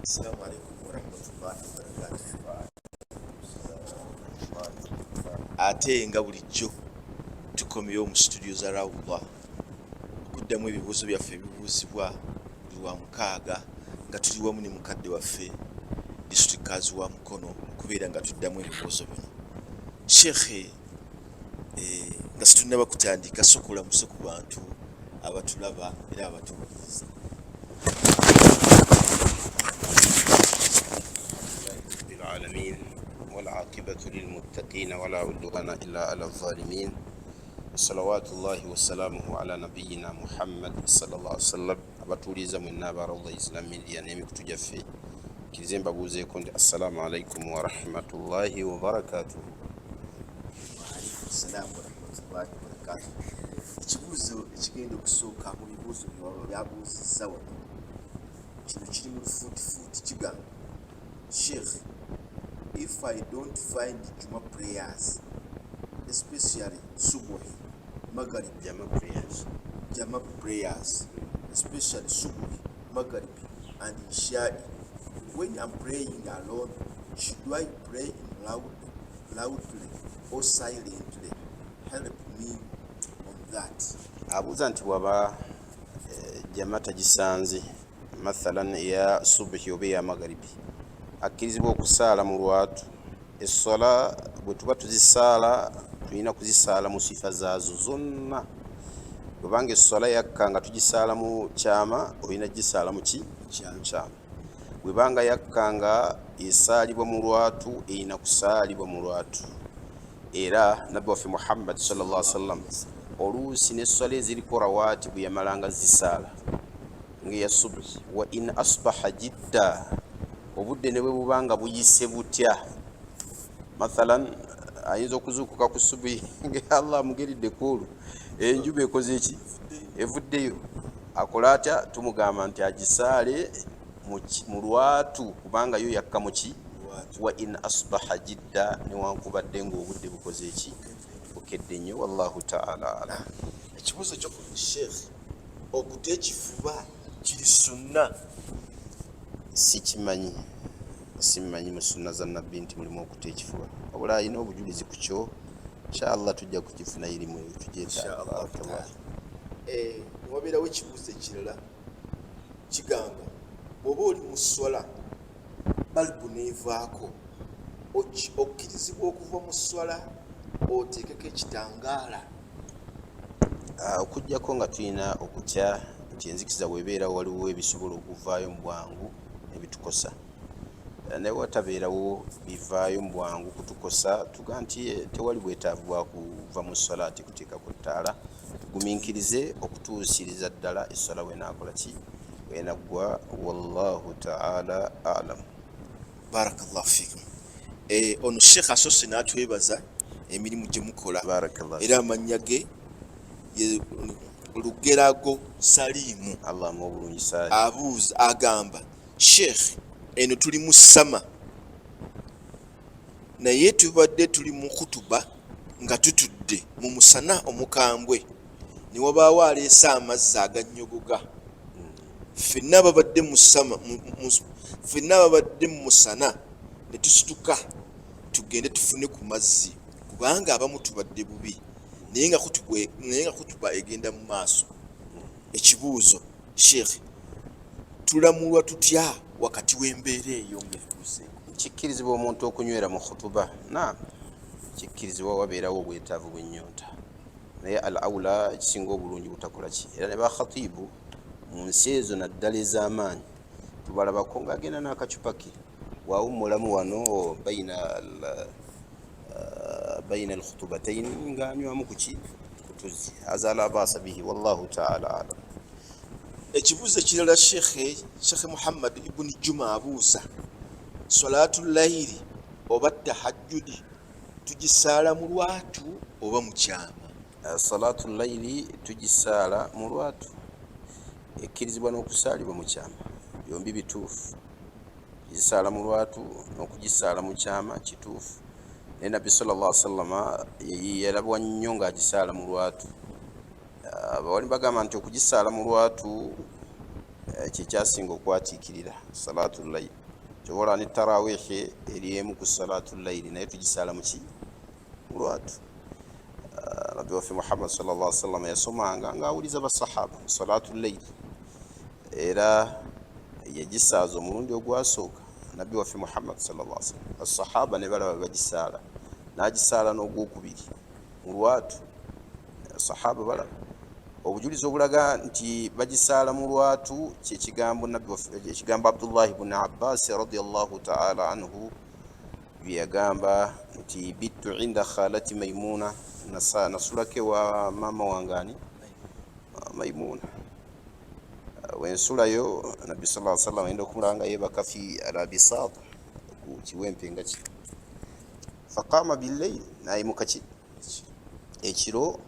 Assalamu alaikum warahmatullahi wabarakatuh. Ate nga bulijjo tukomyewo mu situdiyo za Rawullah okuddamu ebibuuzo byaffe ebibuuzibwa buli wa mukaaga nga tuli wamu ne mukadde waffe district kazi wa Mukono okubeera nga tuddamu ebibuuzo bino. Sheikh, nga situnnaba kutandika, sooka olamuse ku bantu abatulaba era abatuwuliriza. العالمين والعاقبة للمتقين ولا عدوان إلا على الظالمين صلوات الله وسلامه على نبينا محمد صلى الله عليه وسلم. Abatuuliza mwenna aba Rawda Islam Media n'emikutu gyaffe, kirize mbabuuzeeko nti assalamu alaikum warahmatullahi wabarakatuhu. Waalaikum salaamu warahmatullahi wabarakatuh. Ekibuuzo ekigenda okusooka mu bibuuzo byabuuzizza wano, kino kiri mu lufuutifuuti, kigamba, "Sheikh, if I don't find Juma prayers, especially Subuhi, Maghrib," Jama prayers. Jama prayers, especially Subuhi, Maghrib and Isha'i, when I'm praying alone, should I pray in loudly or silently? Help me on that. Abuuza nti bw'aba jama tagisanze, mathalan eya subuhi oba eya magaribi, akkirizibwa okusaala mu lwatu? Essola bwe tuba tuzisaala, tulina kuzisaala mu sifa zaazo zonna. Bwebanga essola yakka nga tugisaala mu kyama, olina gisaala mu ki? Mu kyama. Bwebanga yakka nga esaalibwa mu lwatu, erina kusaalibwa mu lwatu. Era nabbi waffe Muhammad sallallahu alaihi wasallam oluusi n'essola eziriko rawaati bwe yamalanga zisaala ng'eya subuhi, wa in asbaha jidda, obudde ne bwe buba nga buyise butya. Mathalan ayinza okuzuukuka ku subuhi nga Allah amugeredde ku olwo enjuba ekoze eki? Evuddeyo. Akola atya? Tumugamba nti agisaale mu lwatu, kubanga yo yakka muki? Wa in asbaha jidda, newankubadde ng'obudde bukoze eki? Bukedde nnyo. Wallahu taala alam. Ekibuuzo ekyokubiri, Sheikh, okuta ekifuba kiri sunna? Sikimanyi, simanyi mu sunna za nabbi nti mulimu okuta ekifuba. Wabula alina obujulizi ku kyo, inshallah tujja kukifuna irimu eyo tugyetaaga. Wabeerawo ekibuuzo ekirala kigamba, bw'oba oli mu swala balibu neevaako, okkirizibwa okuva mu swala oteekeko ekitangaala? Okugjako nga tulina okutya nti enzikiza bwebeerawo waliwo ebisobola okuvaayo mu bwangu nebitukosa. Naye watabeerawo bivaayo mu bwangu kutukosa, tuga nti tewali bwetaavu bwa kuva mu swala ate kuteekako ttaala. Tugumiikirize okutuusiriza ddala esswala bwenaakola ki? Bwenaggwa. Wallahu taala alam. Barakallahu fikum. Ono Sheikh asoose n'atwebaza emirimu gye mukola. Barakallahu. Era amannya ge ye Lugerago Saliimu. Allah amuwe obulungi saali. Abuuza, agamba, "Sheikh, eno tuli mu summer, naye tubadde tuli mu kutuba nga tutudde mu musana omukambwe, ne wabaawo aleese amazzi agannyogoga. Ffenna babadde mu summer, ffenna babadde mu musana ne tusituka tugende tufune ku mazzi, kubanga abamu tubadde bubi, naye nga kutuba egenda mu maaso. Ekibuuzo, Sheikh, tulamulwa tutya wakati w'embeera eyo ng'etuuseeko?" Kikkirizibwa omuntu okunywera mu khutuba? Naam, kikkirizibwa, wabeerawo obwetaavu bw'ennyonta, naye al aula, ekisinga obulungi, butakola ki. Era ne bakhatiibu mu nsi ezo naddala ez'amaanyi tubalabako ng'agenda n'akacupa ke, wawummulamu wano baina alkhutubatain ng'anywamu kuki? Kutuzi. Haza la basa bihi, wallahu taala alam. Ekibuuzo ekirala, Shekhe Muhammad Ibuni Juma abuuza, salatu layiri oba tahajjudi tugisaala mu lwatu oba mu kyama? Salatu layiri tugisaala mu lwatu, ekkirizibwa n'okusaalibwa mu kyama, byombi bituufu. Gisaala mu lwatu n'okugisaala mu kyama kituufu, naye nabbi sallallahu alaihi wasallama yalabwa nnyo ng'agisaala mu lwatu. Abawali bagamba nti okugisaala mu lwatu Kyekyasinga okwatiikirira salatu llaili. Kyova olaba ne tarawihi eri emu ku salatu llaili, naye tugisaala muki? Mulwatu. Nabbi waffe Muhammad sallallahu alaihi wasallam yasomanga ng'awuliza basahaba salatu llaili, era yagisaaza omulundi ogwasooka nabbi waffe Muhammad sallallahu alaihi wasallam, basahaba ne balaba bagisaala, n'agisaala n'ogwokubiri mu lwatu, sahaba balaba. Obujulizi obulaga nti bagisaala mu lwatu kyekigambo nabbi ekigambo Abdullahi bni Abbasi radiallahu taala anhu byeyagamba nti bittu inda khalati Maimuna, nasulako ewa maama wange ani? Maimuna. Wensulayo nabbi sa sallam ayinda okumulaba nga yebaka fi ala bisaata, ku kiwempe nga ki. Faqama billail, nayimuka ki ekiro,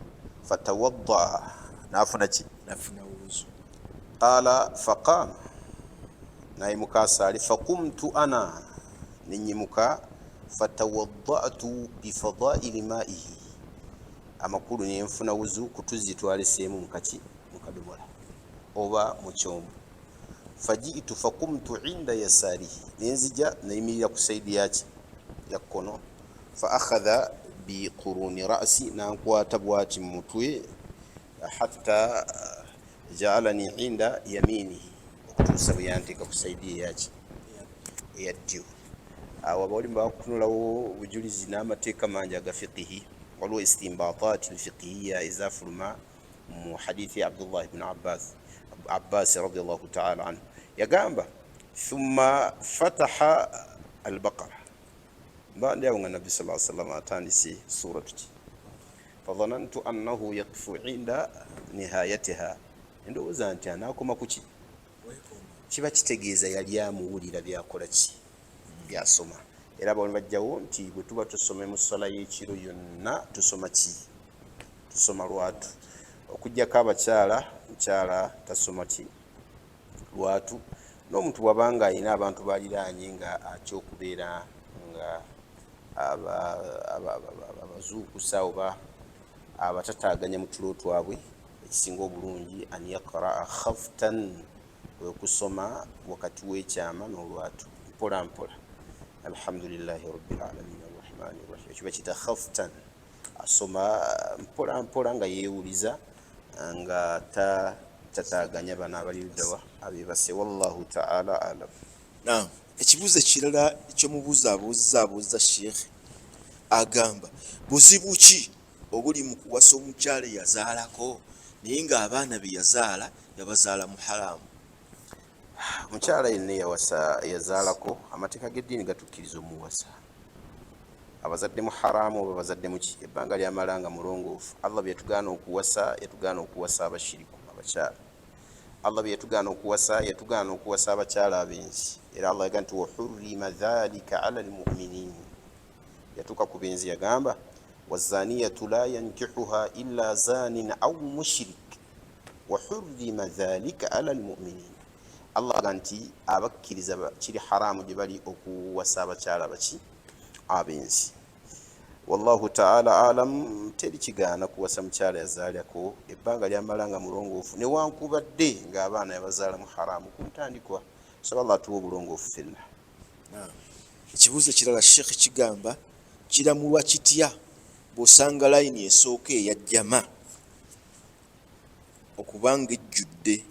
fatawaddaa, nafuna ki? Qala faqama, nayimuka asaali, faqumtu ana, nenyimuka, fatawaddatu bifadaili maihi, amakulu nenfuna wuzu ku tuzzi twaleseemu mukaki, mukadomola oba mukyombo. Fajitu faqumtu inda yasarihi, nenzija nayimirira ku saidi yaki? Ya kkono. Fa akhadha biquruni rasi, nankwata bwati mu mutwe, hatta jaalani inda yaminihi, okutuusa bwe yanteeka ku saidi eyaki? Eya ddyo. Awo abawalimu bakutunulawo obujulizi n'amateeka mangi aga fiqihi. Waliwo istimbatat lfiqihiya ezafuluma mu hadithi ya Abdullah bni Abbasi radiallahu taala anhu. Yagamba thumma fataha Albaqara, mba ndi awo nga nabbi sa sallam atandise suratu ki, fadhanantu annahu yakfu inda nihayatiha, endowooza nti anaakoma kuki? Kiba kitegeeza yali amuwulira byakola ki? Byasoma. Era abawoni bajjawo nti bwe tuba tusoma mu ssala y'ekiro yonna tusoma ki? Tusoma lwatu, okugjako abakyala. Mukyala tasoma ki? Lwatu. N'omuntu bw'abanga alina abantu baliraanye nga atya okubeera nga abazuukusa oba abatataaganya mu tulo twabwe, ekisinga obulungi an yaqraa khaftan, kwe kusoma wakati w'ekyama n'olwatu mpola mpola, alhamdulillahi rabbil alamin arrahmani rrahim. Ekiba kita khaftan, asoma mpola mpola nga yeewuliza, nga tataaganya bano abali luddawa abebase. Wallahu taala alam. Naam, ekibuuzo ekirala ekyomubuuzo abuuziza abuuza sheekhe, agamba buzibu ki obuli mu kuwasa omukyala eyazaalako naye ng'abaana be yazaala yabazaala mu haramu? Mukyala yenna eyawasa eyazaalako, amateeka g'eddiini gatukkiriza omuwasa. Abazadde mu haramu oba bazadde muki, ebbanga lyamala nga mulongoofu. Allah bye yatugaana okuwasa, yatugaana okuwasa abashiriku abakyala. Allah bye yatugaana okuwasa, yatugaana okuwasa abakyala abenzi. Era Allah yagaa nti wahurima dhalika ala lmuminin. Yatuuka ku benzi yagamba wazaniyatu la yankihuha illa zanin au mushrik wahurima dhalika ala lmuminin. Allah aga nti abakkiriza kiri haramu gye bali okuwasa abakyala baki? Abenzi. Wallahu taala alam. Teri kigaana kuwasa mukyala yazaalako ebbanga lyamala nga mulongoofu, newankubadde ng'abaana yabazaalamu haramu ku ntandikwa. Saba Allah atuwa obulongoofu fenna. Ekibuuzo ekirala sheekhe kigamba, kiramulwa kitya bw'osanga layini esooka eya jjama okubanga ejjudde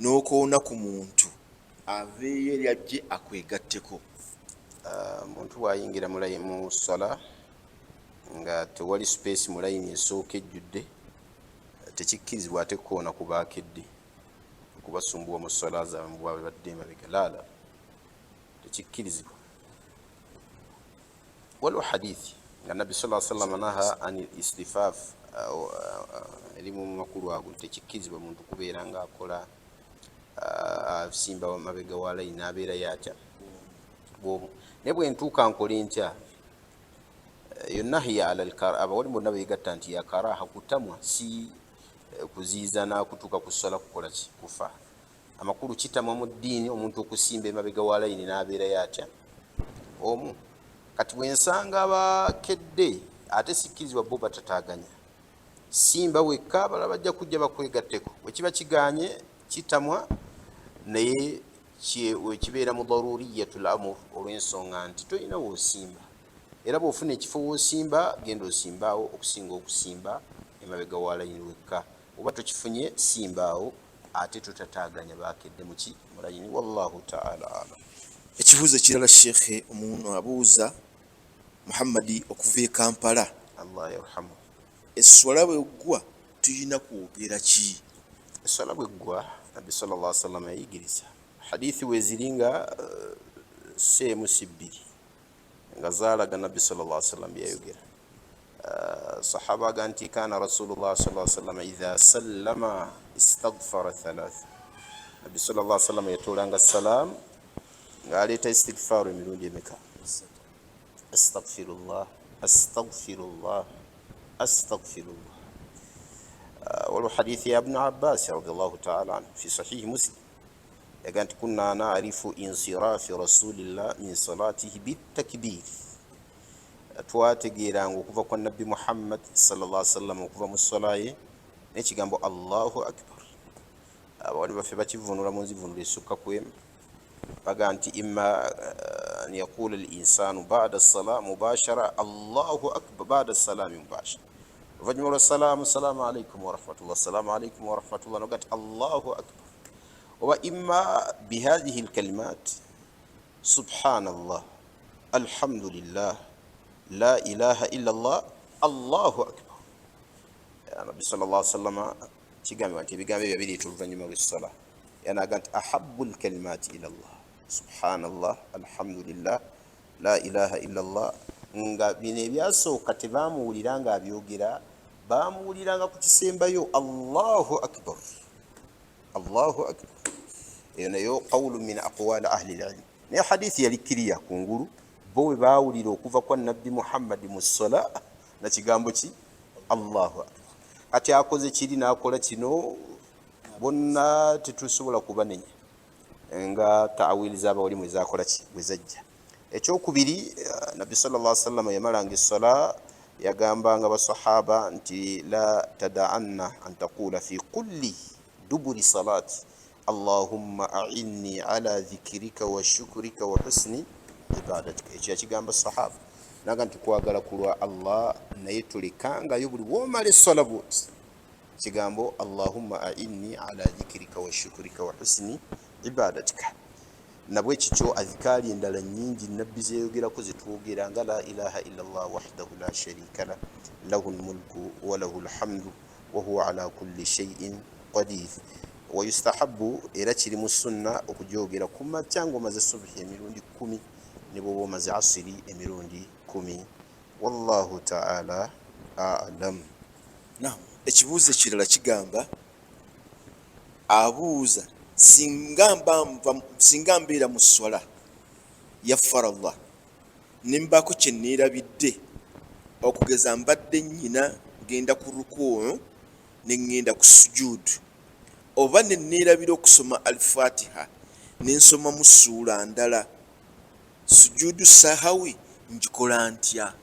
n'okoona ku muntu aveeyo eri ajje akwegatteko? Omuntu bw'ayingira mu sala nga tewali space mu layini esooka, ejjudde, tekikkirizibwa ate kukoona kubaakedde okubasumbuwa mu sala zaabwe mubwabwe badde emabega. Laala, tekikkirizibwa. Waliwo hadithi nga nabbi sa salama naha an istifaaf, eri mu makulu ago. Tekikkirizibwa muntu kubeera nga akola asimba mabega wa layini n'abeerayo atya? Bwomu. Naye bwe ntuuka nkole ntya? Eyo nahiya ala abawali bonna begatta nti ya karaha, kutamwa, si kuziiza nakutuuka ku ssala kukola ki? Kufa. Amakulu kitamwa mu ddiini omuntu okusimba emabega wa layini n'abeerayo atya? Omu. Kati bwensanga abakedde, ate sikkirizibwa bo batataaganya. Simba wekka, abalala bajja kujja bakwegatteko. Bwe kiba kiganye, kitamwa. Naye wekibeera mu daruriyatul amur, olw'ensonga nti tolina woosimba, era bw'ofuna ekifo woosimba, genda osimbaawo okusinga okusimba emabega wa layini wekka. Oba tokifunye, simbaawo, ate totataaganya bakedde muki mu layini. Wallahu taala alam. Ekibuuzo ekirala, shekhe, omuntu abuuza, Muhammadi okuva e Kampala. Allah yarhamu. Esswala bweggwa tuyina kwogera ki? Esswala bweggwa, Nabbi sal llah salama yayigiriza hadithi weziri nga seemu si bbiri nga zaalaga Nabbi sal llah sallam byeyayogera. Sahaba aga nti kana rasulullah sal salama idha sallama istagfara thalatha. Nabbi sal llah salama yatoolanga salaamu ng'aleeta istigfaaru emirundi emeka? Astagfirullah, astagfirullah, astagfirullah. Waliwo hadithi ya Ibnu Abbasi radiallahu taala anhu fi sahihi Muslim, yaga nti kunna narifu insirafi rasulillah min salatihi bitakbir. Twategeeranga okuva kwa Nabbi Muhammad sallla sallam okuva mu sola ye n'ekigambo Allahu akbar. Abawali baffe bakivunula mu nzivunula esukka kwemu, baga nti imma an yaqula linsanu bada sala mubashara Allahu akbar, bada salami mubashara, oluvanyuma lwa salaamu, salaamu alaikum warahmatullah, salaamu alaikum warahmatullah, noga nti Allahu akbar, oba imma bihadhihi lkalimat, subhanallah, alhamdulillah, la ilaha illa llah, Allahu akbar. Nabbi sal llah sallama kigambibwa nti ebigambo ebyo bireeta oluvannyuma lwessala, yanaga nti ahabu lkalimati ila llah subhanallah, alhamdulillah, la ilaha illa llah. Nga bino ebyasooka tebamuwulira nga abyogera, bamuwuliranga ku kisembayo Allahu akbar, Allahu akbar. Eyo nayo qawulu min aqwali ahli lilm, naye hadithi yali kiriya kungulu. Bo we bawulira okuva kwa Nabbi Muhammadi mu sola nakigambo ki Allahu akbar. Kati akoze kiri nakola kino, bonna tetusobola kubanenya nga tawili zabawalimu ezakola ki bwezajja. Ekyokubiri, Nabbi sal llah sallama yamalanga essola yagambanga basahaba nti la tadaanna an taqula fi kulli duburi salati allahumma ainni ala dhikirika wa shukurika wa husni ibadatika. Ekyo yakigamba sahaba naga nti kwagala kulwa Allah, naye tulekangayo buli womala essola bwoti kigambo allahumma ainni ala dhikirika wa shukurika wa husni ibadatika. Nabwe kikyo adhikaari endala nyingi Nabbi zeyogerako zetwogera nga la ilaha illa llah wahdahu la sharika lah, lahu lmulku walahu lhamdu wahuwa ala kulli shaiin qadir. Wayustahabu, era kiri mu sunna okujogera ku makya ngaomaze subuhi emirundi 10, ne bwoba omaze asiri emirundi 10. Wallahu taala alam. Nam, ekibuuzo ekirala kigamba, abuuza singa mbeera mu swala ya farallah ne mbaako kye neerabidde, okugeza mbadde nnyina genda ku rukuu ne ŋŋenda ku sujuudu, oba ne neerabira okusoma Alfatiha ne nsomamu ssuula ndala, sujuudu sahawi ngikola ntya?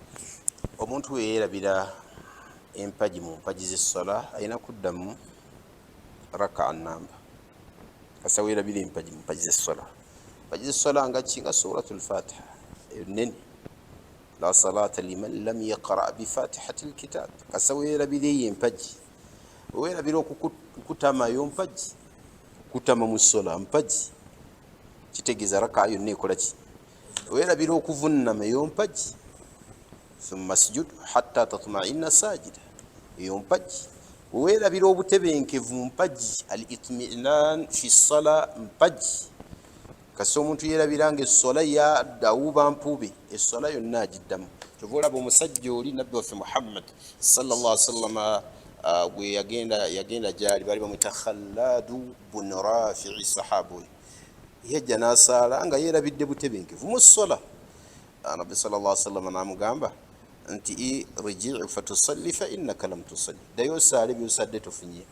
Omuntu we yeerabira empagi mu mpagi z'essala, alina kuddamu raka namba. Kasa weerabira empagi mu mpagi z'essala, mpagi z'essala nga ki? Nga suratu lfatiha enene, la salata liman lam yaqra bifatihati lkitab. Kasa weerabira eyo empagi, weerabira okukutamayo mpagi, kutama mu ssola mpagi, kitegeeza raka yonna ekola ki? Weerabira okuvunama, eyo mpagi, thumma sjud hatta tatmaina sajida, eyo mpagi. Weerabira obutebenkevu, mpagi, al itminan fi sala mpagi. Kasi omuntu yerabira nga essola yadawuba mpube, essola yonna agiddamu. Kyova olaba omusajja oli Nabbi waffe Muhammad sallallahu sallama gwe yagenda gyali, baali bamwita Khalladu bun Rafii, sahaba oyo yajja nasaala nga yerabidde butebenkevu mu ssola. Nabbi sallallahu sallama namugamba nti irjii fatusalli fa innaka lam tusalli, ddayo osaale, byosadde tofunye.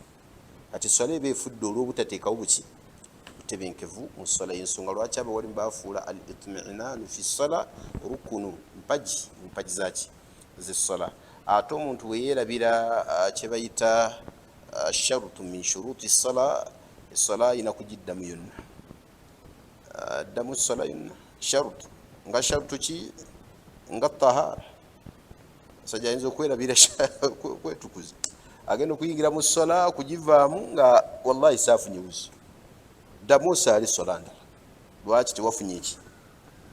Kati swala eba efudde olw'obutateekawo buki butebenkevu mu swala. Yensonga lwaki abawalimu bafuula al itminanu fi sala rukunu, mpagi mu mpagi zaki zessola. Ate omuntu weyeerabira kyebayita sharutu min shuruti sala, essola ayina kugiddamu yonna. Ddamu sola yonna. Sharutu nga sharutu ki? Nga tahara. Musajja ayinza okwerabira kwetukuza, agenda okuyingira mu sola, okugivaamu nga wallahi saafunye wuzu. Ddamu osaale sola ndala. Lwaki tewafunye ki?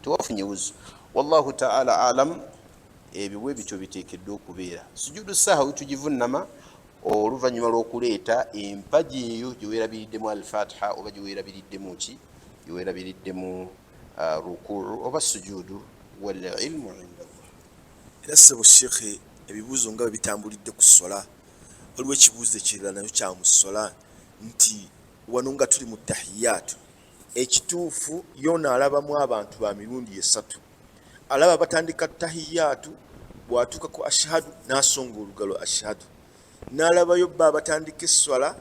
Tewafunye wuzu. Wallahu taala alam. Ebyo bwe bityo biteekeddwa okubeera. Sujudu sahawi tugivunama oluvannyuma lw'okuleeta empagi eyo gyeweerabiriddemu Alfatiha, oba gyeweerabiriddemu ki, gyeweerabiriddemu rukuu oba sujudu. Walilmu inda Allah. Era ssebo shekhe, ebibuuzo nga bwe bitambulidde ku sola, waliwo ekibuuzo ekirala nakyo kya mu sola, nti wano nga tuli mu tahiyaatu, ekituufu yoona alabamu abantu ba mirundi esatu. Alaba batandika tahiyaatu, bw'atuuka ku ashhadu n'asonga olugalo ashhadu, n'alabayo bba abatandika esswala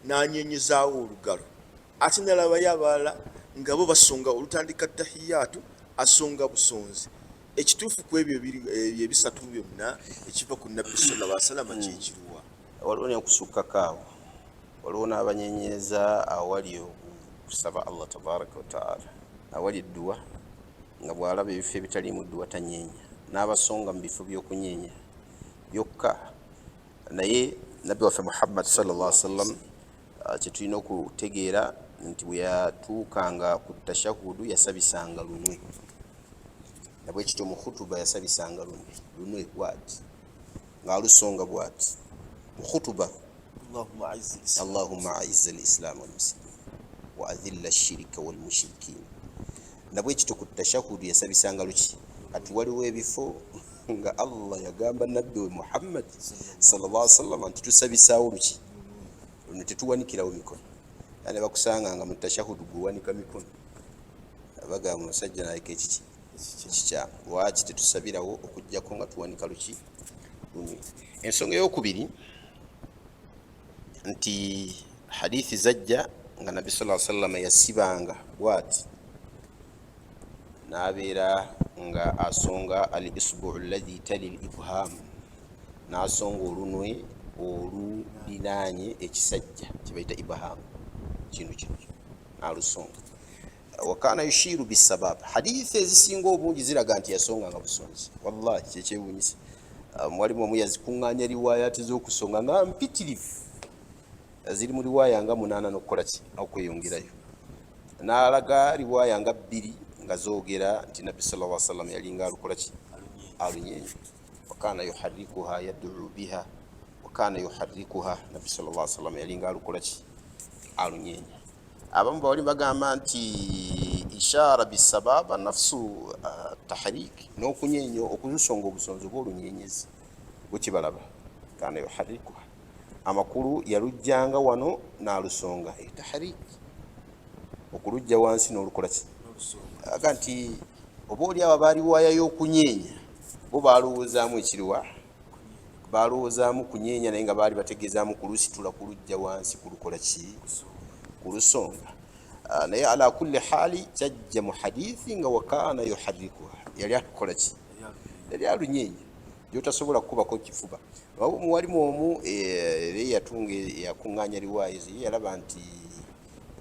n'anyenyezaawo olugalo, ate n'alabayo abalala nga bo basonga olutandika tahiyaatu, asonga busonzi. Ekituufu ku ebyo ebisatu byonna ekiva ku Nabbi sallallahu alaihi wasallam kyekiruwa? Waliwo n'okusukkako awo, waliwo n'abanyenyeza awali okusaba Allah tabaraka wataala, awali edduwa, nga bw'alaba ebifo ebitaliimu dduwa tanyeenya, n'abasonga mu bifo by'okunyeenya byokka. Naye Nabbi waffe Muhammad sallallahu alaihi wasallam, kyetulina okutegeera nti bwe yatuukanga ku tashahudu yasabisanga lunwe, nabwekityo mu khutuba yasabisanga lunwe, lunwe bwati ng'alusonga bwati mu khutuba: "Allahumma aiza alislam walmuslimin wa adhilla shirika walmushrikin." Nabwekityo ku tashahudu yasabisanga luki. Kati waliwo ebifo nga Allah yagamba Nabbi we Muhammad sallallahu alaihi wasallam nti tusabisaawo luki, luno, tetuwanikirawo mikono. Ne bakusanga nga mu tashahudu gwewanika mikono, bagamba omusajja naleka ekiki ekikyamu. Lwaki tetusabirawo okugjako nga tuwanika luki, lunwe? Ensonga eyokubiri nti hadithi zajja nga Nabbi sa sallama yasibanga bwati n'abeera nga asonga al isbuu alladhi tali l ibham, n'asonga olunwe olulinaanye ekisajja kyebaita ibham, kino kino n'alusonga. Wakana yushiru bisabab. Hadithi ezisinga obungi ziraga nti yasonga nga busonzi. Wallahi kyekyewunyisa, mwalimu omu yazikuŋŋanya riwayati z'okusonga nga mpitirivu, ziri mu riwaya nga 8 n'okukola ki, okweyongerayo, n'alaga riwaya nga 2 nga zoogera nti Nabbi sallallahu alaihi wasallam yalinga alukola ki, alunyeenya. Wakana yuharrikuha yad'u biha, wakana yuharrikuha, Nabbi sallallahu alaihi wasallam yalinga alukola ki, alunyeenya. Abamu bawali bagamba nti ishara bisababa nafsu tahrik, n'okunyeenya, okulusonga obusonzi oba olunyenyezi bukibalaba. Kana yuharrikuha, amakulu yalujjanga wano n'alusonga, tahrik, okulujja wansi n'olukola ki. Aga nti oba oli abo baaliwaaya y'okunyeenya bo balowoozaamu ekiriwa, balowoozaamu kunyeenya, naye nga baali bategeezaamu kulusitula, kulujja wansi, kulukola ki, kulusonga. Naye ala kulli haali kyajja mu hadithi nga wakana yuharrikuha, yali alukola ki, yali alunyeenya, gyotasobola kukubako kifuba. Muwalimu omu era yatunga, yakuŋŋaanya riwaaya ezo, ye yalaba nti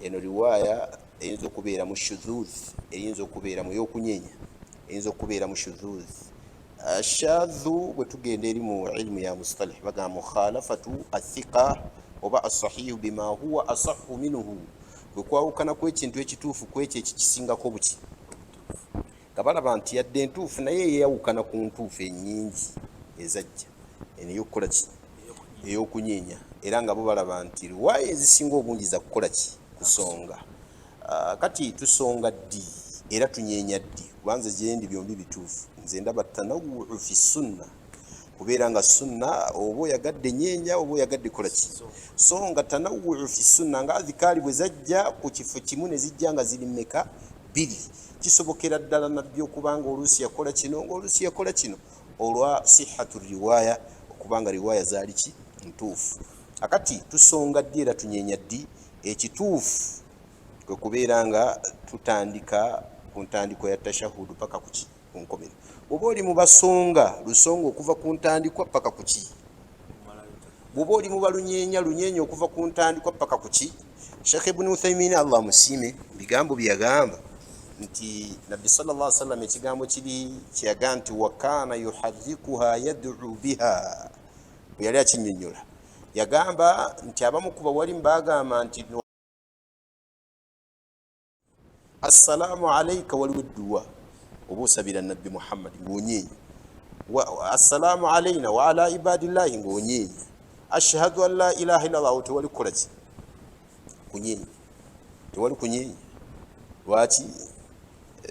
eno riwaaya eyinza okubeera mu shudhuth, eyinza okubeera mu y'okunyeenya, eyinza okubeera mu shudhuth. Shadhu, bwe tugenda eri mu ilmu ya mustalih, bagamba mukhalafatu athiqa oba asahihu bima huwa asahu minhu, bwe kwawukana ekintu ekituufu ku ekyo ekikisingako buki, nga balaba nti yadde entuufu naye eyawukana ku ntuufu ennyingi ezajja, eno eyokukola ki, ey'okunyeenya. Era nga bo balaba nti riwaaya ezisinga obungi za kukola ki, kusonga. Kati tusonga ddi era tunyeenya ddi? Kubanze gyendi byombi bituufu. Nze ndaba tanawuu fi sunna, kubeera nga sunna oba oyagadde nyeenya oba oyagadde kola ki. So nga tanawuu fi sunna, nga adhikaali bwe zajja ku kifo kimu ne zijja nga ziri mmeka? 2. Kisobokera ddala Nabbi okubanga oluusi yakola kino, nga oluusi yakola kino, olwa sihatu riwaaya, okubanga riwaaya zaali ki, ntuufu. Akati tusonga ddi era tunyeenya ddi? Ekituufu kwe kubeera nga tutandika ku ntandikwa ya tashahudu paka kuki, ku nkomero. Oba oli mu basonga, lusonga okuva ku ntandikwa paka kuki. Bw'oba oli mu balunyeenya, lunyeenya okuva ku ntandikwa paka kuki. Sheekh Ibuni Uthaimin, Allah amusiime, bigambo bye yagamba Nti Nabbi sal llah sallam ekigambo kiri kyeyagaa nti wakana yuharikuha yaduu biha, bwe yali akinyonyola yagamba nti abamu kuba walimu bagamba nti assalaamu alaika, waliwo edduwa oba osabira Nabbi Muhammadi ngaonyeenya, assalaamu alaina wa ala ibadillahi ngaonyeenya, ashhadu an la ilaha illallah, awo tewali kukolaki kunyeenya, tewali kunyeenya. Lwaki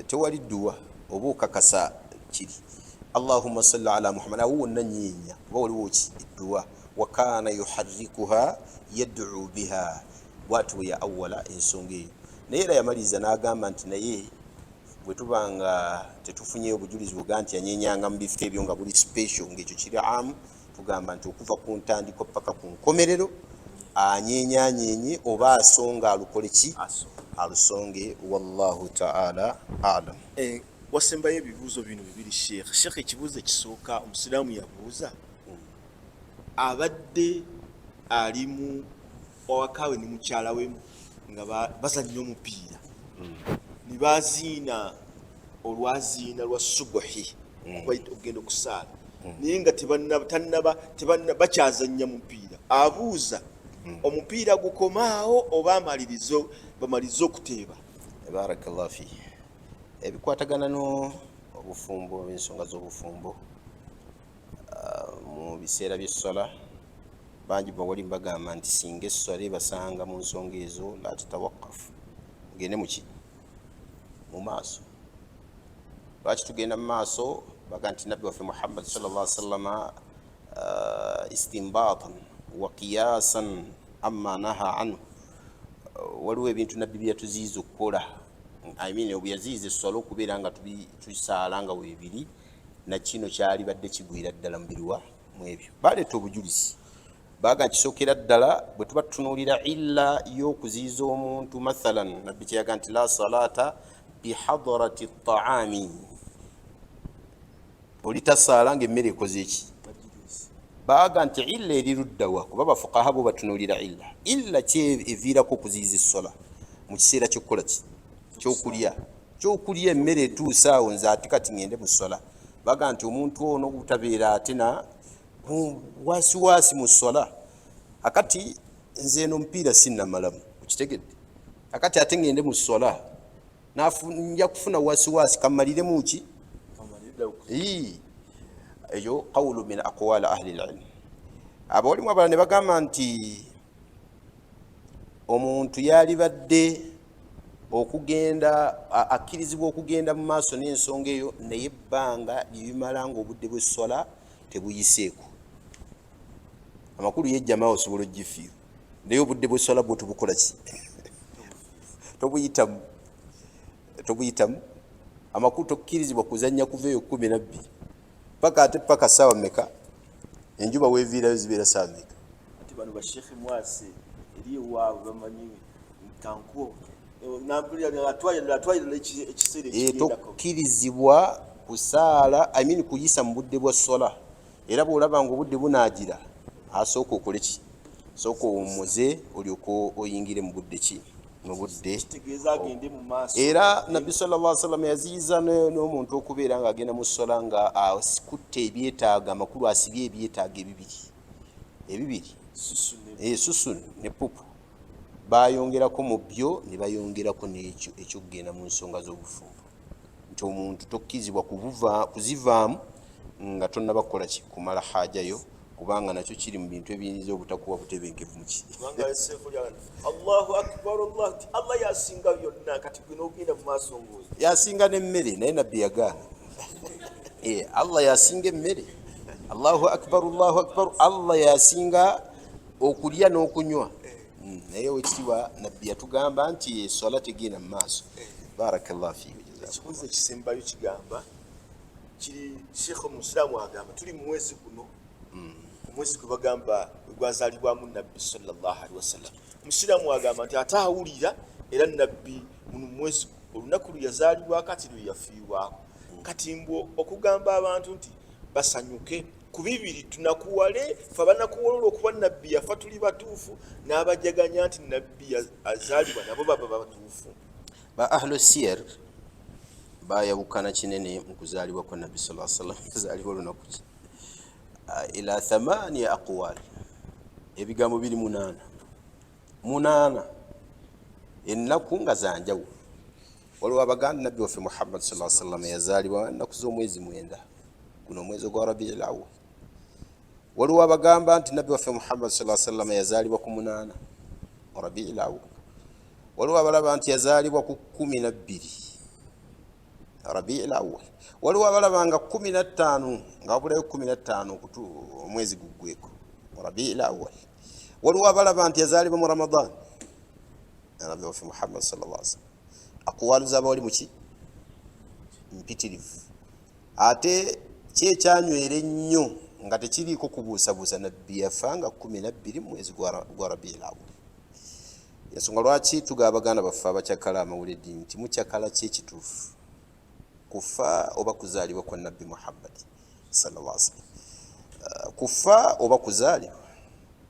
tewali dduwa oba okakasa kiri allahumma salli ala Muhammad, awo wonna nyeenya oba waliwo ki edduwa wakana yuharikuha yaduu biha. Bwati bwe ya awala ensonga eyo, naye era yamaliriza n'agamba nti naye bwe tuba nga tetufunye obujulizi buga nti yanyenyanga mu bifo ebyo nga buli special, ngaekyo kiri amu, tugamba nti okuva ku ntandikwa paka ku nkomerero anyenyanyenye oba asonga alukole ki alusonge. Wallahu taala alam. Wasembayo ebibuuzo bino bibiri, Sheekh. Sheekh, ekibuuzo ekisooka omusiraamu yabuuza, abadde ali mu awakawe ne mukyala we nga bazannya omupiira ne baziina olwaziina lwa subuhi okugenda okusaala, naye nga tebannaba bakyazannya mupiira. Abuuza, omupiira gukomaawo oba amalirizo bamalirize okuteeba? Barakallah fi. Ebikwatagana n'obufumbo, ensonga z'obufumbo mu biseera by'esswala, bangi bawali bagamba nti singa esswala ebasanga mu nsonga ezo, la tatawakafu, mugende muki mu maaso. Lwaki tugenda mu maaso? Baga nti Nabbi waffe Muhammad sallallahu sallama istinbatan wa qiyasan amma naha anhu, waliwo ebintu Nabbi byeyatuziyiza okukola, I mean, obwe yaziyiza esswala okubeera nga tusaala nga weebiri, nakino kyali badde kigwira ddala mu biruwa mu ebyo. Baleeta obujulizi, baga kisookera ddala bwe tuba tutunuulira illa y'okuziyiza omuntu, mathalan Nabbi kyeyaga nti la salata bihadarati taami, oli tasaala nga emmere ekoze eki. Baga nti illa eri luddawa? Kuba bafukaha bo batunuulira illa, illa ki eviirako okuziyiza essola mu kiseera kyokukola ki kyokulya emmere etuuse awo, nze ate kati ngende mu ssola. Baga nti omuntu ono obutabeera ate na wasiwasi mu ssola, akati nze eno omupiira sinnamalamu, okitegedde, akati ate ngende mu ssola nja kufuna wasiwasi, kamaliremu ki eyo. Qawlu min aqwali ahli lilm. Abawalimu abalala ne bagamba nti omuntu yalibadde okugenda akkirizibwa okugenda mu maaso n'ensonga eyo, naye ebbanga lyebimala nga obudde bw'esswala tebuyiseeko. Amakulu yejjama osobola ogifiirwa, naye obudde bw'esswala bwo tubukola ki, tobuyitamu, tobuyitamu. Amakulu tokkirizibwa kuzannya kuva eyo 12 paka ate paka saawa meka enjuba weviirayo, zibeera saawa meka? Ati bano bashekhe mwase eri ewaabwe bamanyi kankuwa atwalira ekiseera ekigendako. Tokkirizibwa kusaala, I mean kuyisa mu budde bwa sola, era bw'olaba nga obudde bunaagira, asooka okole ki, sooka owummuze olyoke oyingire mu budde ki, mu budde. Kitegeeza agende mu maaso. Era Nabbi sallallahu sallam yaziyiza n'omuntu okubeera ng'agenda mu sola nga asikutte ebyetaago, amakulu asibye ebyetaago ebibiri ebibiri. Susu ne Susu ne pupu, bayongerako mu byo ne bayongerako n'ekyo ekyokugenda mu nsonga z'obufumbo, nti omuntu tokkirizibwa kuzivaamu nga tonnaba kukola ki, kumala hajayo, kubanga nakyo kiri mu bintu ebiyinza obutakuwa butebenkevu muki. Kubanga sefu lya Allahu akbar, Allah nti Allah yasinga byonna, kati gwe n'ogenda mu maaso ng'oyo. Yasinga n'emmere, naye Nabbi yagaana. Allah yasinga emmere, Allahu akbar, Allahu akbar, Allah yasinga okulya n'okunywa. Naye owekitiibwa Nabbi yatugamba nti eswala tegenda mu maaso. Barakallah fiik. Ekibuuzo ekisembayo kigamba kiri, Sheekh, omusiraamu agamba tuli mu mwezi guno, omwezi gwe bagamba gwazaalibwamu Nabbi sallallahu alihi wasallam. Omusiraamu agamba nti ate awulira era Nabbi muno mwezi olunaku lwe yazaalibwako ati lwe yafiirwako. Kati mbw okugamba abantu nti basanyuke ku bibiri, tunakuwale fe abanakuwala olwokuba Nabbi yafa tuli batuufu, n'abajaganya nti Nabbi azaalibwa nabo baba batuufu? Ba ahlu siyar. Bayawukana kinene mu kuzaalibwa kwa Nabbi sa salam. Yazaalibwa olunaku ki? Ila thamania aqwal, ebigambo biri munaana munaana, ennaku nga zanjawulo. Waliwo abaganda Nabbi waffe Muhammad sa sallam yazaalibwa ennaku z'omwezi 9, guno omwezi ogwa Rabiil Awal. Waliwo abagamba nti Nabbi waffe Muhammad sa sallam yazaalibwa ku 8 Rabiil Awal. Waliwo abalaba nti yazaalibwa ku 12 Rabiil Awal. Waliwo abalaba nga 15, nga wabulayo 15 omwezi guggweko Rabiil Awal. Waliwo abalaba nti yazaalibwa mu Ramadan. Nabbi waffe Muhammad sallallahu alaihi wasallam, aqwalu z'abawali muki mpitirivu, ate kyekyanywera ennyo nga tekiriiko kubuusabuusa, Nabbi yafa nga 12 mwezi gwa Rabiil Awal. Ensonga lwaki tugaba baganda baffe abakyakala amawuledi nti mukyakala kyekituufu, kufa oba kuzaalibwa kwa Nabbi Muhammad sallallahu alaihi wasallam, kufa oba kuzaalibwa,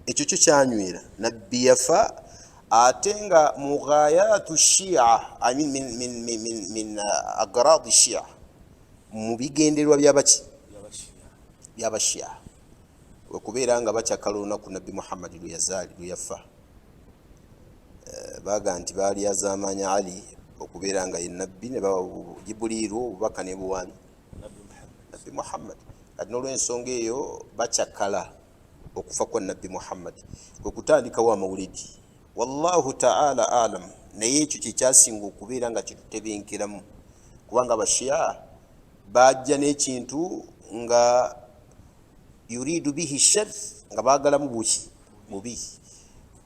ekyo kyo kyanywera. Nabbi yafa ate nga mughayatu shia, I mean, min agradi shia, mu bigendererwa byabaki byabashia, wekubeera nga bakyakala olunaku Nabbi Muhammad lwe yafa. Baga nti baali azaamanya Ali okubeera nga ye Nabbi, ne Jibuliiru obubaka ne buwani Nabbi Muhammad. Kati n'olwensonga eyo bakyakala okufa kwa Nabbi Muhammad kwe kutandikawo amawuledi. Wallahu taala alam. Naye ekyo kyekyasinga okubeera nga kitutebenkeramu, kubanga abashia bajja n'ekintu nga yuridu bihi shar, nga baagalamu buki bubi.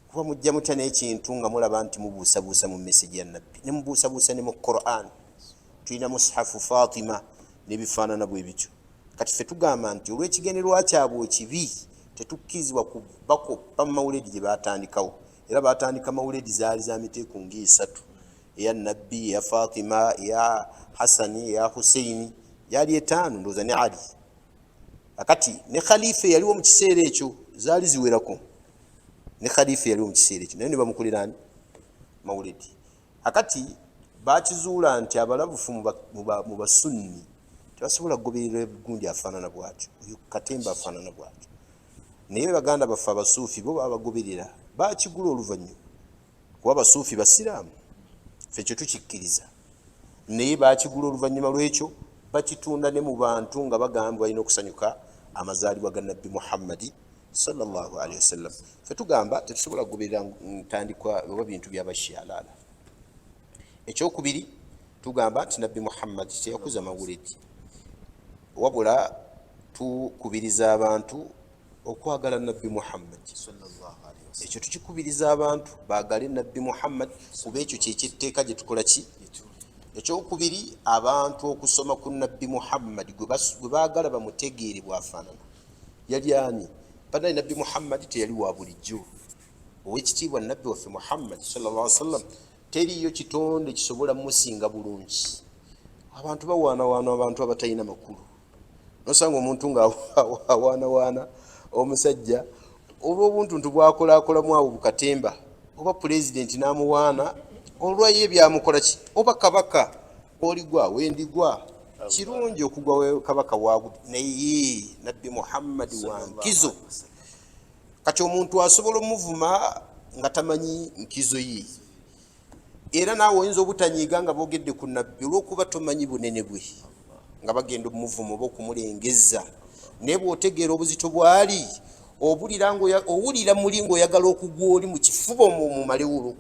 Kuba mujja mutya n'ekintu nga mulaba nti mubuusabuusa mu meseji ya Nabbi, ne mubuusabuusa ne mu Quran, tulina mushafu Fatima n'ebifaanana bwe bityo. Kati ffe tugamba nti olw'ekigendererwa kyabwe ekibi tetukkirizibwa kubakoppa mu mawuledi gye batandikawo. Era batandika mawuledi zaali za miteeko ng'esatu, eya Nabbi, eya Fatima, eya Hasani, eya Huseini, yali 5 ndowooza ne Ali. Akati ne khalifa eyaliwo mu kiseera ekyo zaali ziwerako, ne khalifa eyaliwo mu kiseera ekyo naye ne bamukulira mawuledi. Akati bakizuula nti abalabufu mu basunni tebasobola kugoberera gundi afaanana bwatyo, oyo katemba afaanana bwatyo. Naye baganda baffe abasuufi bo babagoberera, bakigula oluvannyuma, kuba abasuufi basiraamu, ffe ekyo tukikkiriza. Naye bakigula oluvannyuma lw'ekyo, bakitunda ne mu bantu nga bagamba balina okusanyuka amazaalibwa ga Nabbi Muhammadi sallallahu alaihi wasallam. Ffe tugamba tetusobola kugoberera ntandikwa oba bintu byabashialaala. Ekyokubiri, tugamba nti Nabbi Muhammad teyakuza mawuledi, wabula tukubiriza abantu okwagala Nabbi Muhammad. Ekyo tukikubiriza abantu baagale Nabbi Muhammad, kuba ekyo kyekyetteeka gye tukola ki. Ekyokubiri, abantu okusoma ku Nabbi Muhammad gwe baagala bamutegeere bwafaanana, yali ani. Banaye Nabbi Muhammad teyali wa bulijjo. Owekitiibwa Nabbi waffe Muhammad sallallahu alaihi wasallam, teriyo kitonde kisobola musinga bulungi. Abantu bawaanawaana abantu abatalina makulu. Nosanga omuntu nga awaanawaana omusajja olw'obuntuntu bwakolakolamu awo bukatemba, oba pulezidenti n'amuwaana olwaye byamukola ki, oba kabaka oligwa wendigwa. Kirungi okugwa kabaka waagu, naye Nabbi Muhammadi wa nkizo. Kati omuntu asobola omuvuma nga tamanyi nkizo ye, era naawe oyinza obutanyiiga nga boogedde ku Nabbi olw'okuba tomanyi bunene bwe, nga bagenda omuvuma oba okumulengeza. Naye bw'otegeera obuzito bwali, owulira muli ng'oyagala okugwa oli mu kifuba mumalewo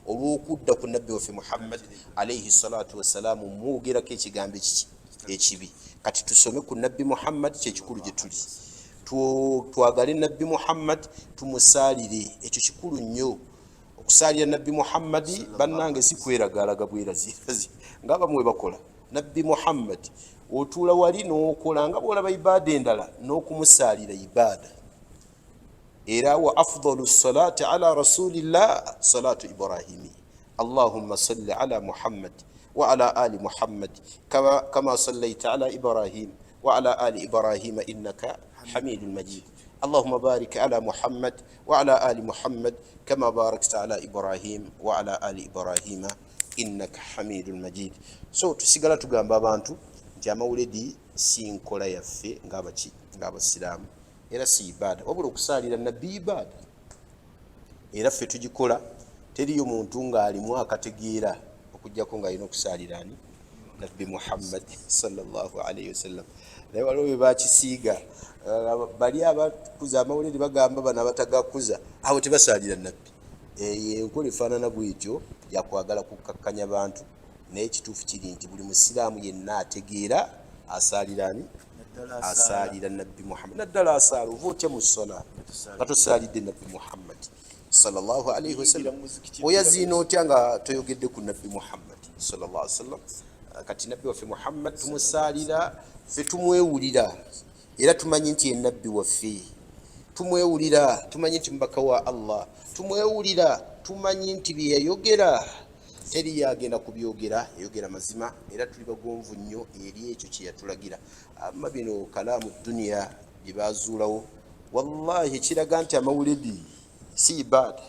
olw'okudda ku Nabbi waffe Muhammad alaihi salatu wassalaamu, mwogerako ekigambo ekiki ekibi. Kati tusome ku Nabbi Muhammad, kyekikulu gye tuli. Twagale Nabbi Muhammad, tumusaalire, ekyo kikulu nnyo. Okusaalira Nabbi Muhammadi bannange si kweragalaga bwerazirazi ngaabamu we bakola. Nabbi Muhammad otuula wali n'okola nga bwolaba ibaada endala, n'okumusaalira ibaada. Era wa afdalu salati ala rasulillah salatu ibrahimi, allahumma salli ala Muhammad wa ala ali Muhammad kama sallaita ala Ibrahim wa ala ali Ibrahima innaka hamidun majid, allahumma barik ala Muhammad wa ala ali Muhammad kama barakta ala Ibrahim wa ala ali Ibrahima Innaka hamidun majid. So tusigala tugamba abantu nti amawuledi si nkola yaffe ngaabaki, ngaabasiraamu, era si ibaada, wabula okusaalira nabbi ibaada, era ffe tugikola. Teriyo muntu ng'alimu akategeera okuggyako ng'alina okusaalira ani? Nabbi Muhammad sallallahu alaihi wasallam. Naye waliwo bye bakisiiga, bali abakuza amawulire bagamba bano abatagakuza abo tebasaalira nabbi. Eyo enkola efaanana bwetyo yakwagala kukkakkanya bantu, naye ekituufu kiri nti buli musiraamu yenna ategeera asaalira ani? Asaalira nabbi Muhammad. Naddala asaala. Ova otya mu sola nga tosaalidde nabbi Muhammad sallallahu alaihi wasallam? Oyaziina otya nga toyogedde ku nabbi Muhammad sallallahu alaihi wasallam? Kati nabbi waffe Muhammad tumusaalira ffe, tumwewulira era tumanyi nti ye nabbi waffe. Tumwewulira, tumanyi nti mubaka wa Allah. Tumwewulira, tumanyi nti bye yayogera teri yagenda kubyogera, yayogera mazima, era tuli bagonvu nnyo eri ekyo kye yatulagira. Amma bino kalaamu duniya bye bazuulawo, wallahi kiraga nti amawuledi si ibaada.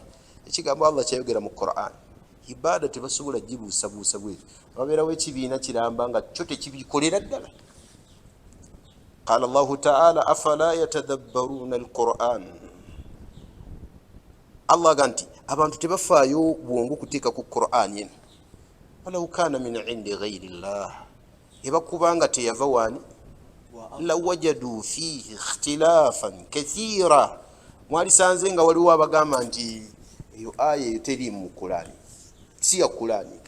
Ekigambo Allah kyayogera mu Quran ibaada tebasobola gibuusabuusa bwetu. Wabeerawo ekibiina kiramba nga kyo tekibikolera ddala. Qala Llahu taala, afala yatadabbaruuna alquran. Allah aga nti abantu tebafaayo bwongo kuteeka ku Quran eno. Walau kana min indi ghairi llah, eba kubanga teyava waani, lawajadu fihi ikhtilafan kathira. Mwalisanze nga waliwo abagamba nti eyo aya eyo teri mu Kurani, si ya Kurani.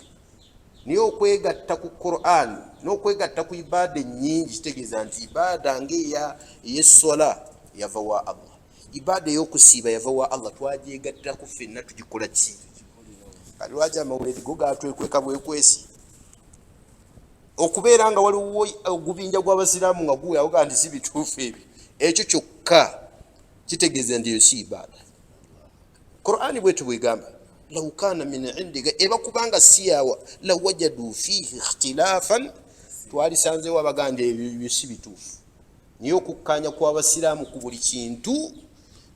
Naye okwegatta ku Quran n'okwegatta ku ibaada ennyingi kitegeeza nti ibaada ngaeya eyessola yava wa Allah, ibaada ey'okusiiba yava wa Allah, twagyegattako ffenna, tugikola ki? Kati lwaki amawulire go gatwekweka bwekwesi okubeera nga waliwo ogubinja gw'abasiraamu nga guweawoga nti si bituufu ebyo? Ekyo kyokka kitegeeza nti eyo si ibaada. Qurani bwetu bwegamba, lau kana min indiga, eba kubanga si yawa, lawajadu fihi ikhtilafan, twalisanzewo abaganda ebyo si bituufu. Naye okukkanya kw'abasiraamu ku buli kintu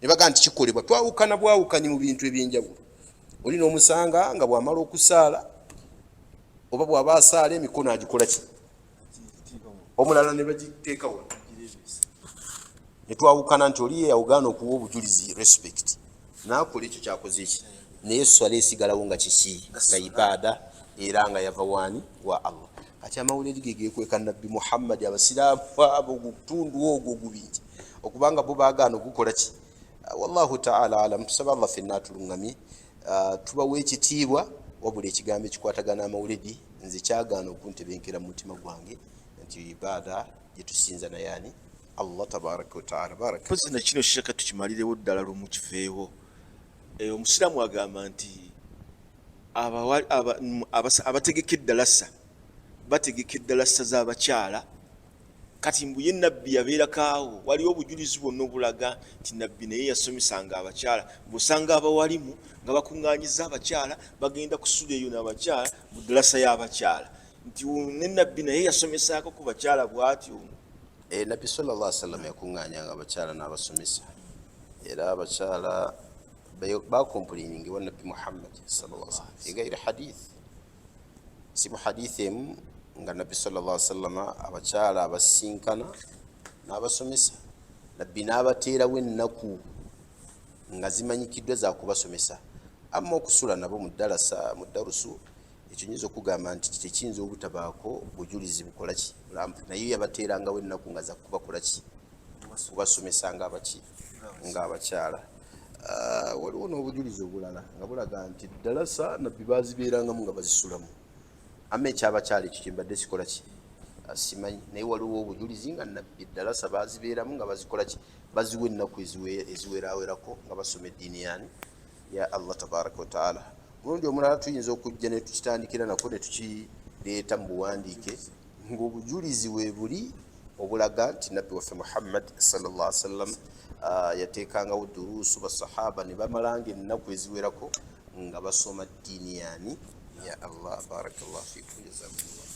ne bagaa nti kikolebwa, twawukana bwawukanyi mu bintu ebyenjawulo. Oli n'omusanga nga bw'amala okusaala oba bw'aba asaala emikono agikola ki, omulala ne bagiteeka wano, ne twawukana nti oli yeyawugaana okuwa obujulizi respect n'akola ekyo kyakoze eki, naye swala esigalawo nga kiki? Nga ibaada, era nga yava waani? Wa Allah. Kati amawulire ge gekweka nabbi Muhammadi, abasiraamu abo gutundu ogwo gubingi okubanga bo baagaana okukola ki. Wallahu taala alam. Tusaba Allah fenna atuluŋŋamye. Tubawa ekitiibwa, wabula ekigambo ekikwatagana amawuledi nze kyagaana okuntebenkera mu mutima gwange nti ibaada gyetusinza naye ani? Allah tabaraka wataala. Baraka. Mpozi na kino sheka tukimalirewo ddala lumu kiveewo. Omusiraamu agamba nti abategeka eddalasa bategeka eddalasa z'abakyala. Kati mbu ye nabbi yabeerako awo, waliwo obujulizi bwonna obulaga nti nabbi naye yasomesanga abakyala? Bw'osanga abawalimu nga bakuŋŋaanyiza abakyala bagenda kusula eyo n'abakyala mu ddalasa y'abakyala, nti ne nabbi naye yasomesaako ku bakyala bw'atyo? Nabbi sallallahu alaihi wasallam yakuŋŋaanyanga abakyala n'abasomesa, era abakyala bacomplaininga ewa nabbi Muhammad sallallahu alaihi wasallam egaire hadith, si mu hadith emu, nga nabbi sallallahu alaihi wasallam abakyala abasinkana n'abasomesa. Nabbi n'abateerawo ennaku nga zimanyikiddwa za kubasomesa. Amma okusula nabo mu ddalasa, mu darusu, ekyo nyinza okugamba nti tekiyinza obutabaako bujulizi bukola ki, naye yabateerangawo ennaku nga zakubakola ki, kubasomesa ngaabaki, ngaabakyala. Waliwo n'obujulizi obulala nga bulaga nti ddalasa nabbi bazibeerangamu nga bazisulamu. Amma ekyabakyala ekyo kyembadde sikola ki, simanyi, naye waliwo obujulizi nga nabbi ddalasa bazibeeramu nga bazikola ki, baziwa ennaku eziwerawerako nga basoma eddiini yani ya Allah tabaraka wataala. Omulundi omulala tuyinza okujja ne tukitandikira nako ne tukireeta mu buwandiike ng'obujulizi we buli obulaga nti nabbi waffe Muhammad sallallahu alaihi wasallam yateekangawo duruusu, basahaba ne bamalanga ennaku eziwerako nga basoma ddiini yani ya Allah. Barakallahu fikum, jazakumullah.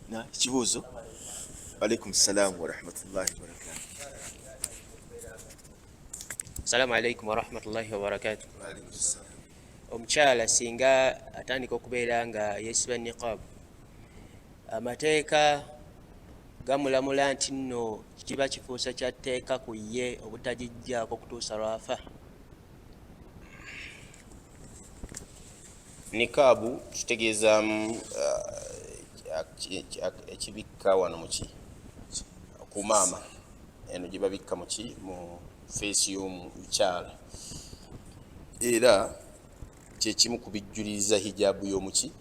Na ekibuuzo. Alaikum salaamu warahmatullahi wabarakatu. Assalamu alaikum warahmatullahi wabarakatu. Omukyala singa atandika okubeera nga yeesiba niqab, amateeka gamulamula nti nno kiba kifuusa kya tteeka ku ye obutagijjaako okutuusa lw'afa. Nikaabu kitegeezaamu ekibikka wano muki ku maama eno gye babikka muki mu feesi y'omukyala, era kyekimu ku bijjuliriza hijaabu y'omuki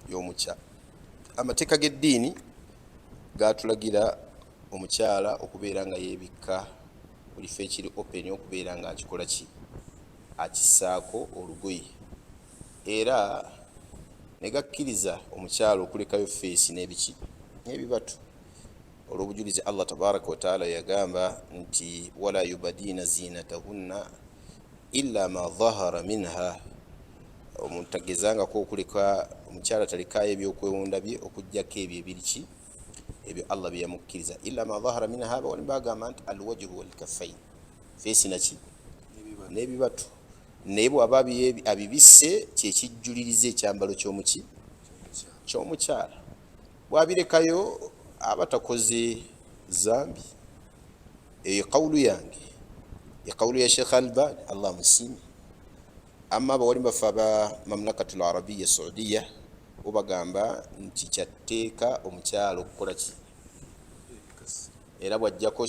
y'omukyala. Amateeka g'eddiini gatulagira omukyala okubeera nga yeebikka buli ffe ekiri open, okubeera nga akikola ki akissaako olugoye, era ne gakkiriza omukyala okulekayo feesi n'ebiki n'ebibatu olw'obujulizi Allah tabaraka wataala yagamba nti wala yubadiina zinatahunna illa ma dhahara minha, omuntu tagezangako okuleka omukyala talekayo ebyokwewunda bye okuggyako ebyo ebiriki ebyo Allah bye yamukkiriza. Illa ma dhahara minha, bawali bagamba nti alwajhu walkaffain, feesi naki n'ebibatu, naye bw'aba abibisse kyekijjuliriza ekyambalo ky'omuki ky'omukyala, bw'abirekayo aba takoze zambi. Eyo kawulu yange, ekawulu ya Sheikh Albani Allah amusiime. Amma abawali baffe aba Mamlakatul Arabiya Saudiya bo bagamba nti kyatteeka omukyala okukola ki, era bw'ajjako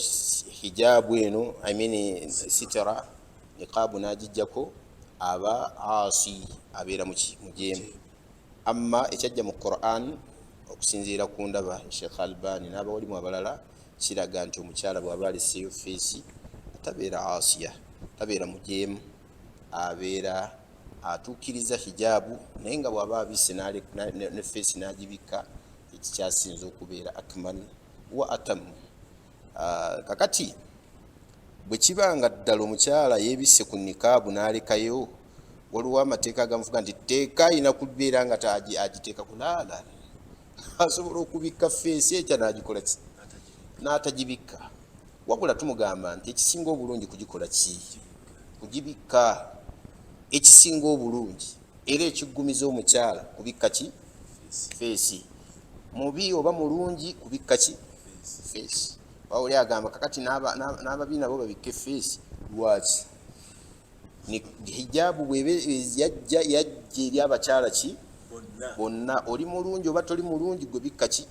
hijaabu eno, I mean sitira niqaabu n'agijjako, aba asi, abeera muki mujeemu. Amma ekyajja mu Quran okusinziira ku ndaba Sheikh Albani n'abawalimu abalala kiraga nti omukyala bw'aba aleseeyo feesi tabeera asiya, tabeera mujeemu, abeera atuukiriza hijaabu, naye nga bw'aba abisse ne feesi n'agibikka ekikyasinza okubeera akmal wa atamu. Kakati bwe kiba nga ddala omukyala yeebisse ku nikaabu n'alekayo, waliwo amateeka agamufuga nti tteeka ayina kubeera nga agiteeka kulaala, asobola okubikka feesi ekya n'agikola ki n'atagibikka. Wabula tumugamba nti ekisinga obulungi kugikola ki kugibikka, ekisinga obulungi era ekiggumiza omukyala kubikka ki feesi, mubi oba mulungi kubikka ki feesi. Wawuli agamba kakati n'ababi nabo babikke feesi, lwaki? Hijaabu bwebe yajja eri abakyala ki bonna, oli mulungi oba toli mulungi gwe bikka ki,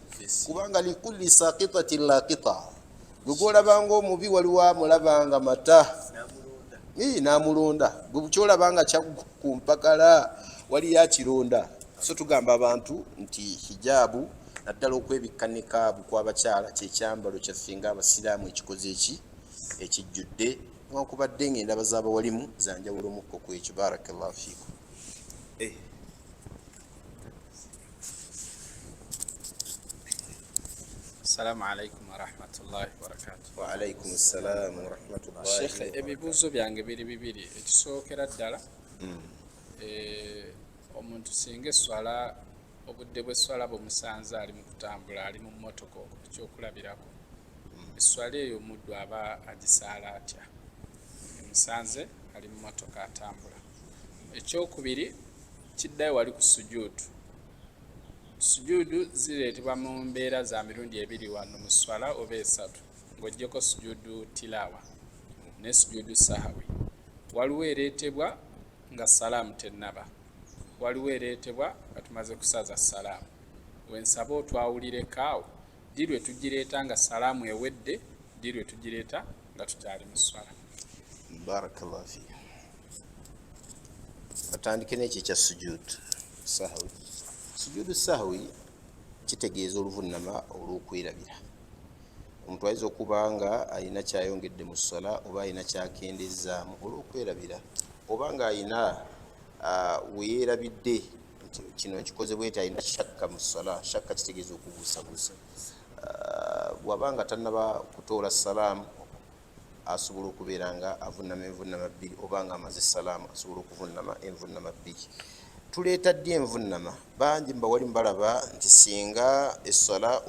kubanga likulli sakitatin lakita, gwe gwolabanga omubi waliwo amulabanga mata n'amulonda, gwe kyolabanga kyagwa ku mpakala waliyo akironda. So tugamba abantu nti hijaabu naddala okwebikka nikaabu kw'abakyala kyekyambalo kyaffe ng'abasiraamu ekikoze eki ekijjudde, newankubadde ng'endaba z'abawalimu zanjawulo mukko ku ekyo. Barakallahu fiikum. Assalamu alaikum warahmatullahi wabarakatuh. Wa alaikum assalamu warahmatullahi. Sheikh, ebibuuzo byange biri bibiri. Ekisookera ddala, omuntu singa esswala obudde bw'esswala bumusanze ali mu kutambula, ali mu mmotoka ekyokulabirako, esswala eyo omuddu aba agisaala atya? Emusanze ali mu mmotoka atambula. Ekyokubiri kiddayo wali ku sujuudu. Sujuudu zireetebwa mu mbeera za mirundi ebiri wano mu sswala oba esatu, ng'oggyeko sujuudu tilaawa ne sujuudu sahawi. Waliwo ereetebwa nga salaamu tennaba, waliwo ereetebwa nga tumaze kusaza salaamu. Wensaba otwawulireko awo, ddi lwe tugireeta nga salaamu ewedde, ddi lwe tugireeta nga tukyali mu sswala? Barakallahu fiik. Atandike n'ekyo ekya sujuudu sahawi. Sujuudu sahawi kitegeeza oluvunnama olw'okwerabira. Omuntu ayinza okuba nga alina kyayongedde mu sswala oba alina kyakendezaamu olw'okwerabira, oba nga alina weyeerabidde nti kino nkikoze bweti, alina shakka mu sswala. Shakka kitegeeza okubuusabuusa. Bw'aba nga tannaba kutoola salaamu asobola okubeera nga avunnama envunnama bbiri, oba nga amaze salaamu asobola okuvunnama envunnama bbiri. Tuleeta ddi envunnama? Bangi mbawali mbalaba nti singa esswala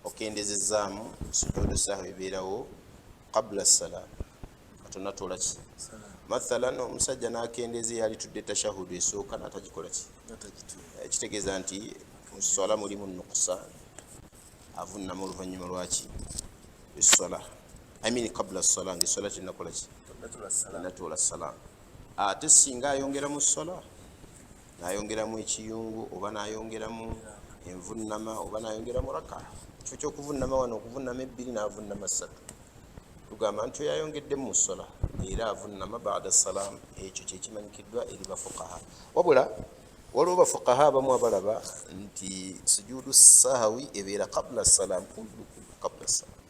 okendeezezzaamu sujuudu sahwi ebeerawo Qabla salam, katonatola ki? Mathalan, omusajja n'akendeeza, eyalitudde tashahudu esooka n'atagikola ki, kitegeeza nti mu swala mulimu nukusan. Avunnama oluvannyuma lwaki? Eswala, I mean qabla sala, nga eswala tenakola ki, tenatoola salaamu. Ate singa ayongera mu swala, nayongeramu ekiyungu oba nayongeramu envunnama oba nayongeramu raka, kifo kyokuvunama wano okuvunama ebbiri navunama ssatu, tugamba nti oyo ayongeddemu mu swala era avunnama bada salaamu. Ekyo kyekimanyikiddwa eri bafukaha. Wabula waliwo bafukaha abamu abalaba nti sujudu sahawi ebeera qabla salaamu, kullu kullu qabla salaamu,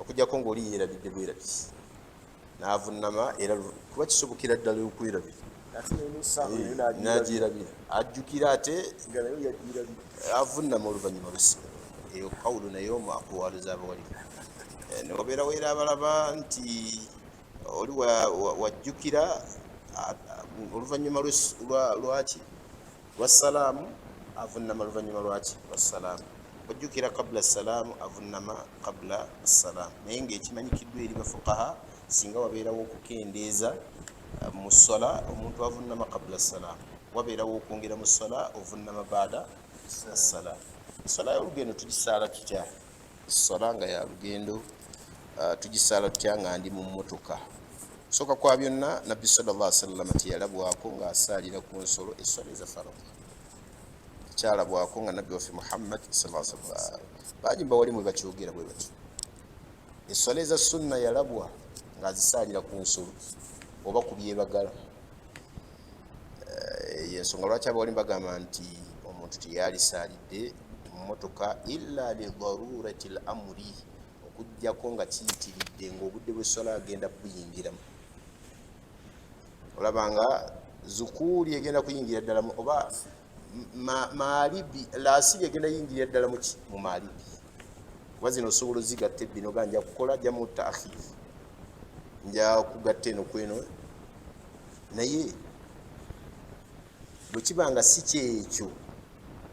okujjako ngaoli yeerabidde bwerabizi n'avunnama, era kuba kisobokera ddala okwerabira nagirabira, ajjukira ate avunnama oluvannyuma lw'essala. Eyo kawulu naye omu aqwalu z'abawalimu. Newabeerawo era abalaba nti oli wajjukira oluvannyuma lwaki? Lwa salaamu, avunnama luvannyuma lwaki? Lwa salaamu. Wajjukira qabula salaamu, avunnama qabula salaamu. Naye ngaekimanyikiddwa eri bafukaha, singa wabeerawo okukendeeza mu swala, omuntu avunnama qabula salaamu. Wabeerawo okwongera mu swala, ovunnama baada salaamu. Eswala y'olugendo tugisaala tutya? Swala nga ya lugendo tugisaala tutya nga ndi mu mmotoka? Kusooka kwa byonna, Nabbi sallallahu alaihi wasallam teyalabwako ng'asaalira ku nsolo eswala eza farad. Kyalabwako nga Nabbi waffe Muhammad sallallahu alaihi wasallam, bangi bawali mwe bakyogera bwe batyo, eswala eza sunna yalabwa ng'azisaalira ku nsolo oba ku byebagala. Yensonga lwaki abawali bagamba nti omuntu teyalisaalidde mu mmotoka illa lidarurati l amuri, okujjako nga kiyitiridde ngaobudde bw'eswala agenda buyingiramu, olaba nga zukuuli egenda kuyingira ddala oba maalibi, laasiri egenda yingirira ddala muki? Mu maalibi. Kuba zino osobola ozigatta ebbino ga nja kukola jamu taakhiri, nja kugatta eno kweno. Naye bwe kiba nga si kyekyo,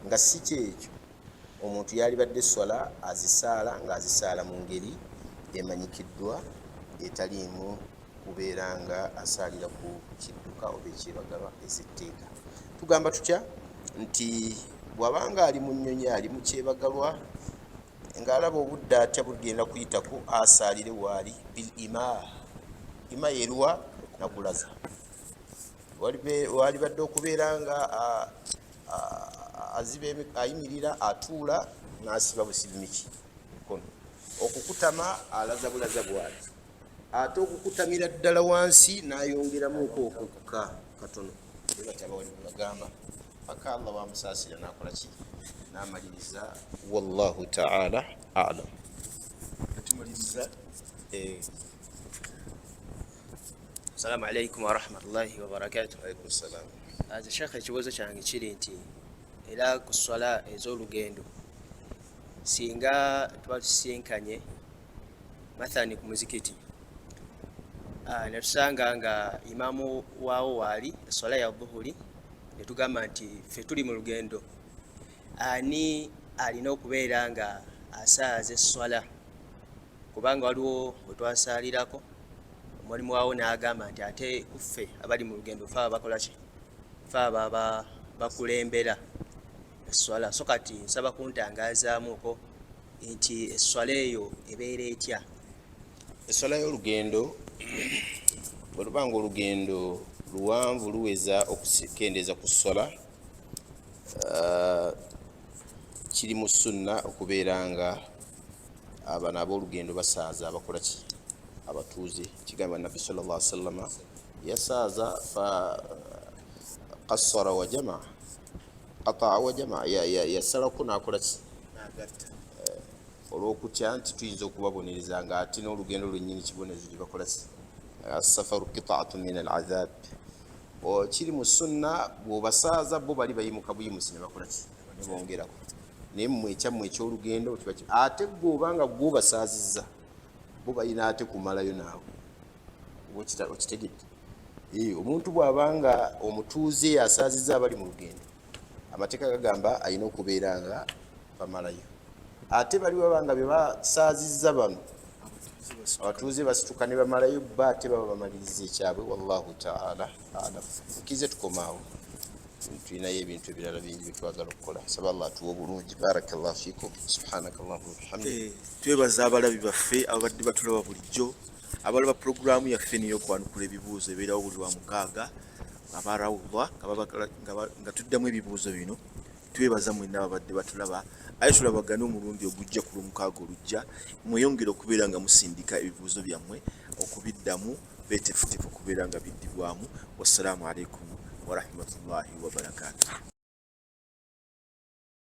nga si kyekyo, omuntu yalibadde swala azisaala ng'azisaala mu ngeri emanyikiddwa etaliimu kubeera nga asaalira ku kidduka oba ekyebagalwa ez'etteeka. Tugamba tutya nti bw'abanga ali mu nnyonyi, ali mu kyebagalwa, ng'alaba obudde atya bugenda kuyitako, asaalire waali bil ima. Ima yeruwa? Nakulaza. Walibadde okubeera nga aziba, ayimirira, atuula n'asiba busibi miki mikono. Okukutama alaza bulaza bwati, ate okukutamira ddala wansi n'ayongeramuko okukka katono. Bati abawali bwebagamba paka Allah wamusaasira n'akola ki? N'amaliriza. Wallahu taala alam. Tumaliriza. Assalamu alaikum warahmatullahi wabarakatuh. Alaikum salam. Aze shekhe, ekibuuzo kyange kiri nti era ku swala ez'olugendo, singa tuba tusisinkanye mathani ku muzikiti, netusanga nga imaamu waawo waali eswala ya dhuhuri, netugamba nti ffe tuli mu lugendo, ani alina okubeera nga asaaza esswala? Kubanga waliwo we twasaalirako, omulimu waawo n'agamba nti ate kuffe abali mu lugendo fe aba bakola ki, fe aba bakulembera esswala. So kati nsaba kuntangazaamuko nti esswala eyo ebeera etya? Esswala y'olugendo, bwe luba nga olugendo luwanvu luweza okukendeeza ku sswala, kiri mu sunna okubeera nga abano ab'olugendo basaaza abakola ki? Abatuuze. Kigambibwa Nabbi sallallahu alaihi wasallama yasaaza, fa qassara wa jamaa, qataa wa jamaa, yasalako n'akola ki? Olw'okutya nti tuyinza okubabonereza, nga ate n'olugendo lwennyini kibonerezo gye bakola ki? Assafaru qitaatu min al adhab. Kiri mu sunna bw'obasaaza, bo bali bayimuka buyimusi ne bakola ki? Ne bongerako. Naye mmwe ekyammwe eky'olugendo kiba ate gwe obanga gwe obasaazizza, bo balina ate kumalayo naawe. Oba okitegedde? Omuntu bw'abanga omutuuze asaazizza abali mu lugendo, amateeka gagamba alina okubeera nga bamalayo. Ate bali babanga be basaazizza bano Abatuuze basituka ne bamalayo, ba ate baba bamaliriza ekyabwe. Wallahu taala alam. Nkize tukomaawo, tulinayo ebintu ebirala bingi byetwagala okukola. Saba Allah atuwe obulungi. Barakallahu fikum, subhanaka allahuma wabihamdik. Twebaza abalabi baffe ababadde batulaba bulijjo, abalaba pulogulaamu yaffe neyokwanukula ebibuuzo ebeerawo buli wa mukaaga aba Rawudha nga tuddamu ebibuuzo bino. Twebaza mwenna ababadde batulaba, aye tulabagane omulundi ogujja ku lwomukaaga olujja. Mweyongere okubeera nga musindika ebibuuzo byammwe okubiddamu, beetefutefu okubeera nga biddibwamu. Wassalaamu alaikum warahmatullahi wabarakatuh.